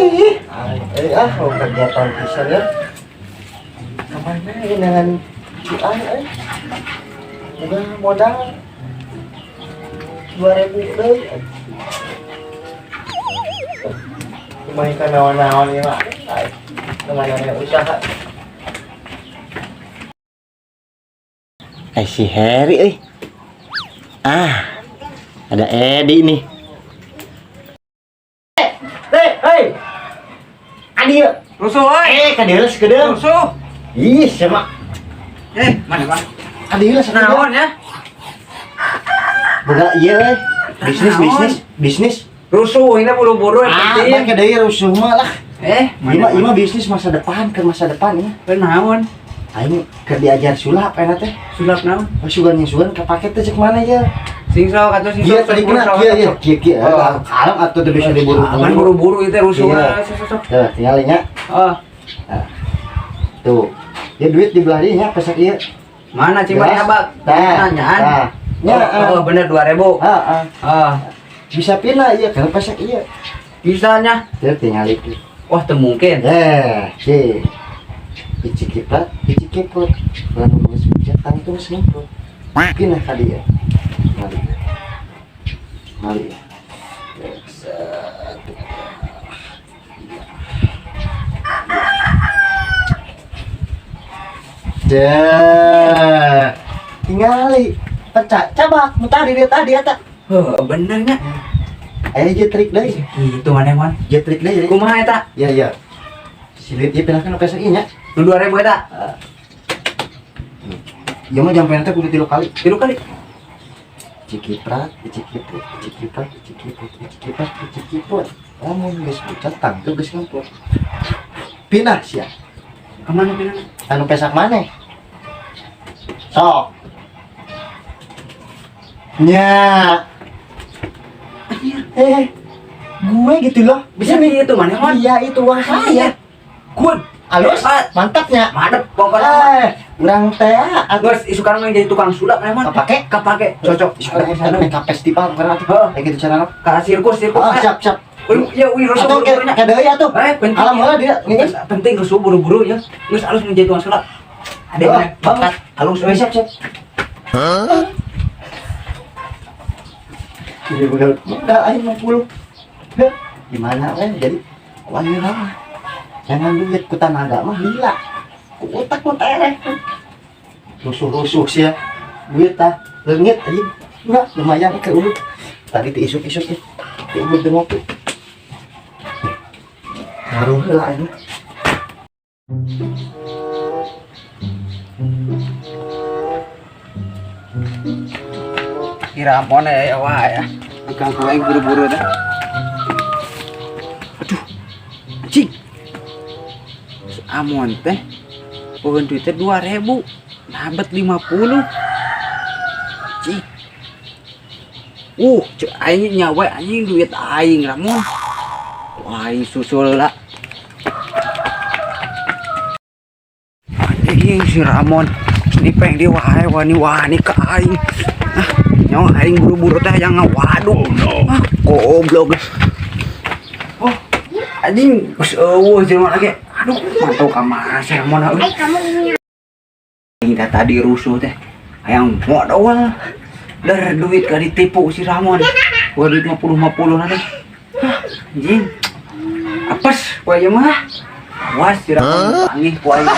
Ih, ah, mau kegiatan pisan ya. Kemana ya dengan cuan eh? Udah modal 2000 deui. Lumayan kan naon-naon ya mah. Lumayan ya usaha. Eh, si Harry eh. Ah, ada Edi nih. Eh, hei. Adi ya. Rusuh, oi. Eh, kadieu sekedeung. Rusuh. Ih, sama. Eh, mana, Bang? Kadieu sekedeung. Naon ya? Boga ieu euy. Bisnis, Naon? bisnis, bisnis. Rusuh, ini buru-buru yang Ah, penting. bang deui rusuh mah lah. Eh, Ima ima bisnis masa depan ke masa depan ini. Naon? Aing keur diajar sulap enak teh. Sulap naon? Oh, sugan yang sugan kepake teh cek mana ya? Sing sok atuh sing Iya sok. tadi kena kieu ieu kieu kieu. Oh. Kalem atuh teu bisa diburu-buru. Kan buru-buru itu rusuh. Iya. Sok sok. Tuh, tinggal nya. Oh, Tuh. Ya duit di belah dieu nya pesak ieu. Mana cing mana Jelas? abak? Tah. Nanyaan. Tah. Nya, Oh, bener 2000. heeh. Ah, Bisa pindah ieu karena pesak ieu. Bisanya. Tuh tinggal itu. Wah, teu mungkin. Eh, si. Ici kiprat, ici kiprut. Lamun geus hujan tangtung semprot. Pindah ka dieu. Mali. Mali. Set. Dah. Tingali pecah cabak nu tadi dia tadi eta. Heuh, bener nya. Aya je trik deui. Gitu mana, Mon? Je trik deui. Kumaha eta? Ya ya. Si duit ieu pindahkeun ka ieu nya. Nu 2000 eta? Ieu mah jampe teh kudu 3 kali. 3 kali. Cikiprat, cikiput, cikiprat, cikiput, cikiprat, cikiput. Lamun geus pucat tangtu geus ngemput. Pindah sia. Kemana pindah? Anu pesak maneh. Sok. Nya. Eh, gue gitu loh. Bisa Ini. gitu mana, Mon? Iya, itu uang saya. Good. Halus, Hebat. mantapnya. Madep pokoknya. Eh, urang teh atuh Geus isukan mah jadi tukang sulap mana, Mon? Kapake? Kapake. Cocok. Isukan teh ka festival karena atuh. Heeh. Kayak gitu carana. Ka sirkus, sirkus. Ah, siap, siap. Wih, ya wih rusuh Atau buru-burunya. ke deui atuh. Eh, penting. Alam heula dia. Geus penting rusuh buru-buru ya. Geus halus menjadi tukang sulap. Ada Oh, mana? Bakat halus Siap, we. siap, siap. Jadi modal modal aing 50. Heh, gimana we? Jadi ku ayeuna mah. Jangan duit ku tanaga mah lila. Ku otak mah tereh. Rusuh-rusuh sih ya. Duit tah leungit anjing. Enggak, lumayan ke ulu. Tadi ti isuk-isuk ya. Ti ulu teu ngopi. Ngaruh heula aing. Kira ampun ya wah ya. Ganggu aing buru-buru dah. Aduh. Anjing. Si Amon teh pohon duitnya 2000, nabet 50. Anjing. Cek aing nyawa anjing duit aing Ramon. Wah, aing susul lah. Anjing si Ramon. Ini peng dia wae wani wani ke aing. Ah, nyawa aing buru-buru teh yang ngawaduk. Ah, goblok. Oh, anjing geus eueuh jelema lagi. Aduh, mantau ka mana si Ramon euy. Eh, kamu ini Aing teh tadi rusuh teh. Hayang modal. Der duit ka ditipu si Ramon. Gua duit 50-50 nanti. Hah, anjing. Apes ku aing mah. Awas si Ramon panggih ku aing.